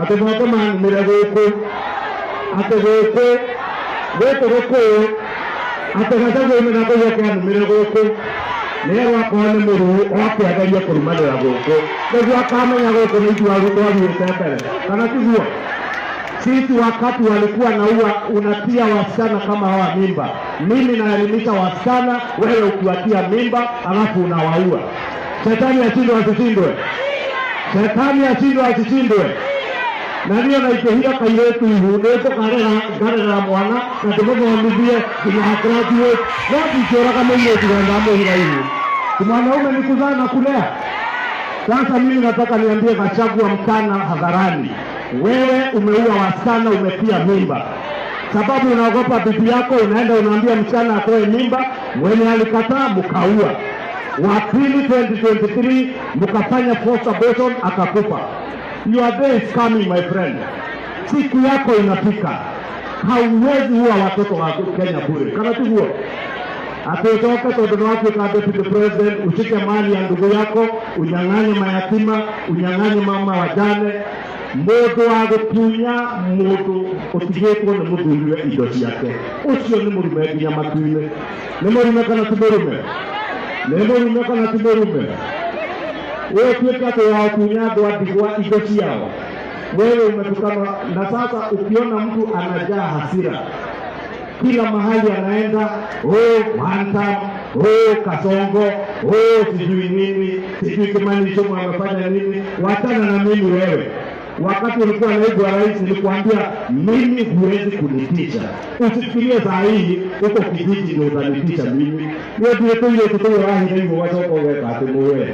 Atĩ moke manumĩre gũkũ, atĩ gũkũ gũkũ gũkũyũ, atĩ Gachagua oime na kũu oke anumĩre gũkũ, nĩerwo akorwo nĩ mũruu oke agerie kũrumanĩra gũkũ, nĩguo akamenya gũkũ nĩ ithuĩ twaruĩte mbere, kana tiguo? Sisi wakati walikuwa naua unatia wasichana kama hawa mimba, mimi naelimisha wasichana, wewe ukiwatia mimba alafu unawaua. Shetani ashindwe asishindwe? Shetani ashindwe asishindwe? Na niĩ ona ingĩhira kairĩtu ihu, nĩ ngũkarera, ngarera mwana na ndĩmũthomithie nginya graduate, no ndingĩũraga mũirĩtu na ndamũhira ihu. Si mwanaume ni kuzaa na kulea? Sasa mimi nataka niambie Gachagua mchana hadharani, wewe umeua wasichana, umetia mimba sababu unaogopa bibi yako, unaenda unaambia msichana atoe mimba, mwenye alikataa mkaua. Wa pili 2023 mkafanya forced abortion akakufa. Your day is coming, my friend, siku yako inafika. Hauwezi ua watoto wa Kenya bure, kana tiguo? Atĩ ũcoke tondũ nĩ watuĩka deputy president, ushike mali ya ndugu yako, unyang'anye mayatima, unyang'anye mama wajane, mũndũ wa gũtunya mũndũ ũtigĩtwo nĩ mũthuriwe indo ciake, ũcio nĩ mũrume nginya matu-inĩ. Nĩ mũrume kana ti mũrume? Nĩ mũrume kana ti mũrume? Wewe tuĩke atĩ wa gũtunya andũ a ndigwa indo ciao, wewe umetukana. Na sasa ukiona mtu anajaa hasira kila mahali anaenda, oh, one time, oh, Kasongo, oh, sijui nini, sijui Kimani Ichung'wah amefanya nini. Wachana na mimi wewe. Wakati ulikuwa naibu wa rais nilikuambia mimi huwezi kunitisha. Usifikirie saa hii uko kijiji ndio utanitisha mimi. Niĩ ndirĩ tũirĩtu tũu ũrahitha igũ ũgacoka ũgeka atĩ mũwe.